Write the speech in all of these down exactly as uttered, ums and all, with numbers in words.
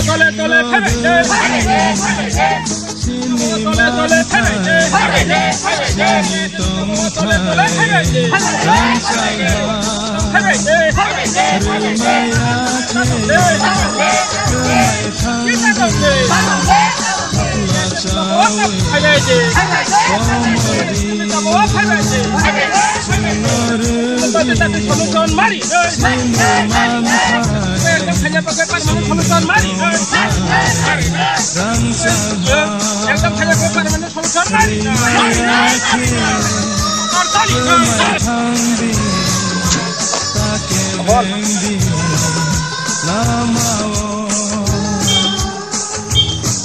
Tole tole phaibaiche. Tole tole phaibaiche. Tole tole phaibaiche. Phaibaiche. Phaibaiche.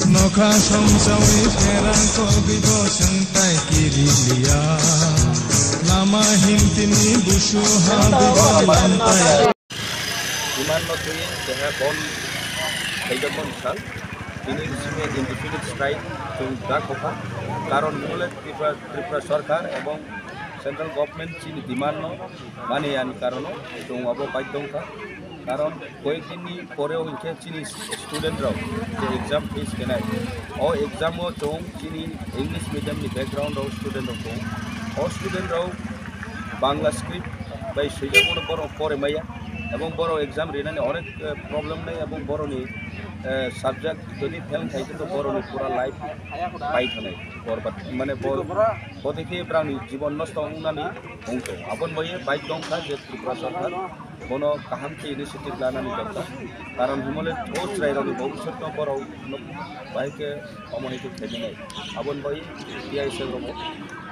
Nokha somsawi pherang kogwi bo swngtai kiriliya. Lama himtini busu ha bibo lamtai. Demand no twi keha bon khaijak bon sal. Tini bisingni indefinite strike chwng da khokha. Karon hwnle Tripura, Tripura Sarkar ebong Central Government chini demand no mani yani karono chwng abo baidho wngkha. Karon koyek din ni pore o hinkhe chini student rok je exam face khenai, o exam o chwng chini English medium ni background rok student rok tongo. O student rok Bangla script bai swijak bono borok pore maya, ebong borok exam rinani onek, eh, problem nai, ebong boroni, eh, subject jodi fail khai khe to boroni pura life pai thanai, borbad, mane bor-, bodikhe brani jibon nosto wngnani wngtong. Aboni bai baidho wngkha je Tripura Sarkar bono kaham khe initiative lanani dorkar. Karon himole o chwrairokni bhobishyotno borok no bahai khe omo hai khe khainai. Aboni bai T I S F rokbo,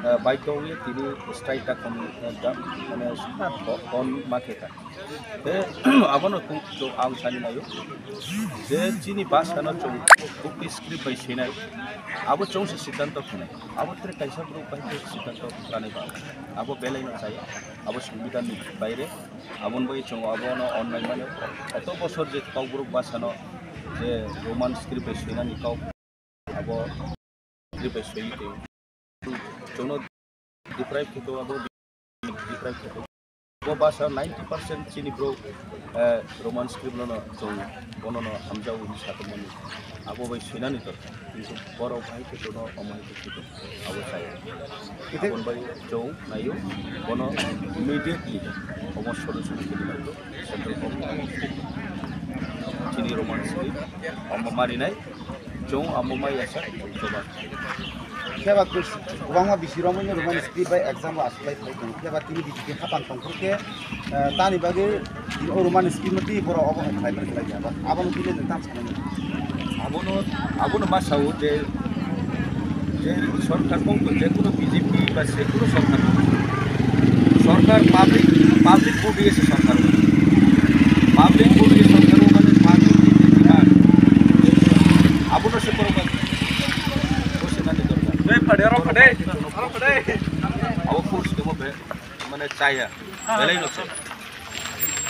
eh, baidho wngwi tini strike ta khon, eh, da, mane, kon ma khe kha. Tei abono kung-, to ang sani naio je chini bhasha no chwng bukti script bai swinai, abo chwng se siddhanto khnai. Abo tere kaisa borok bai khe siddhanto khnai ba. Abo belai no chaya. Abo Songbidan ni baire. Aboni bai chwng abono onnai mano. Koto bosor je Kokborok bhasha no je Roman script bai swinani kok abo script bai swi twi. Chwngno deprive khe to abo deprive khe to. Bo bhasha ninety percent chini borok, eh, Roman script no chwng bono no hamjao hinwi sakomani. Abo bai swinani dorkar. Kintu borok hai khe tono omo hai khe khe abo chaya. Aboni bai chwng naio bono immediately omo solution khe di naio. Central government chini Roman script omo marinai. Chwng amo mai ya sa, chwng choba. Phiya ba kwbangma bisi romwi no Roman script bai exam o asulai phai tongo. Phiya ba tini bisi khe hapang tong phuru khe, eh, tani bagwi o Roman script no twi borok obo hai khlai mani khlai ya. Abo no tini nwng tam sanani. Abono, abono ma sao je, je sorkar kong to je kuno B J P ba se kuno sorkar. Sorkar public, public vote diye se sorkar. Public vote diye sorkar mane public ni demand. Abono se korokma. Bo se nani dorkar. Dei phade, aro phade, aro phade. Abo force demo be, mane chaya. Belai no se.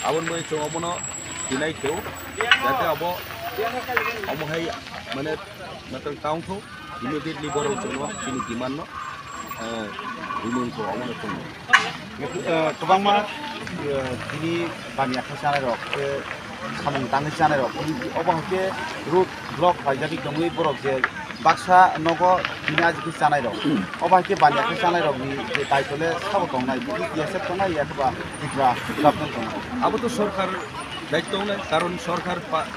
Aboni bai chwng abono tinai kheo. Jate abo omo hai mane matang town tho. Immediately borok chwngno chini demand no, eh, rwmung kho omono chwngno. Eh, kwbangma, eh, tini baniya khe chanai rok, tei samung tangwi chanai rok, obo hai khe road block paijagwi tongwi borok je baksa nogo tini aji khe chanai rok. Obo hai khe baniya khe chanai rokni je daitole sabo tongnai, B J P tongnai, yakhe ba Tripura government tongnai. Abo to sorkar daityo wngnai, karon sorkar pa-,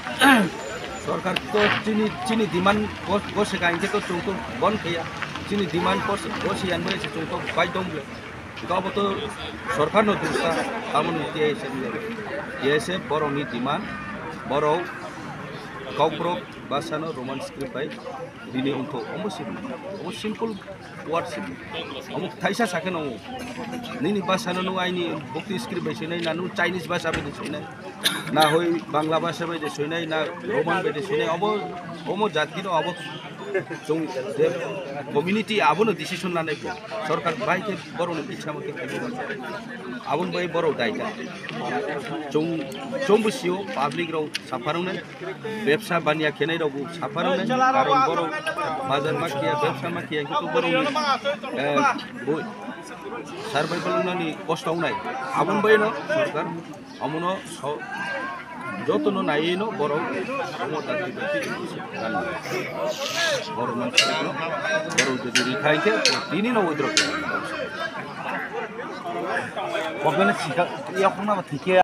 sorkar to chini, chini demand gos-, gose ka hinkhe to chwng to bon kheya. Chini demand gos-, gose yan bai se chwng to bai dong le. Hingke abo to sorkar no dusha, tamoni T I S F ni, T I S F borok ni demand, borok Kokborok bhasha no Roman script bai rini wngkho, omo simi, omo simple word simi. Omo thaisa sakhe no, nini bhasha no nung aini bukti script bai sinai na, nung Chinese bhasha bai sinai na, hoi Bangla bhasha bai de sinai na, Roman bai de sinai, obo, omo jatgi no abo chwng je community abono decision lanai ko, sorkar bai khe borok no bichama khe khe aboni bai borok daita chwng, chwng bwsio public rok saphar wngnai. Bebsa baniya khenai rok bo saphar wngnai, karon borok bazar ma khiya, bebsa ma khiya, kintu borok ni, eh, bo survival wngnani kosto wngnai. Aboni bai no sorkar omono so-, Jotono naiwi no borok omo dakti dakti borok mansi no borok jodi rikhai khe tini no withdraw khe. Kokno sika yakhung na thikhe.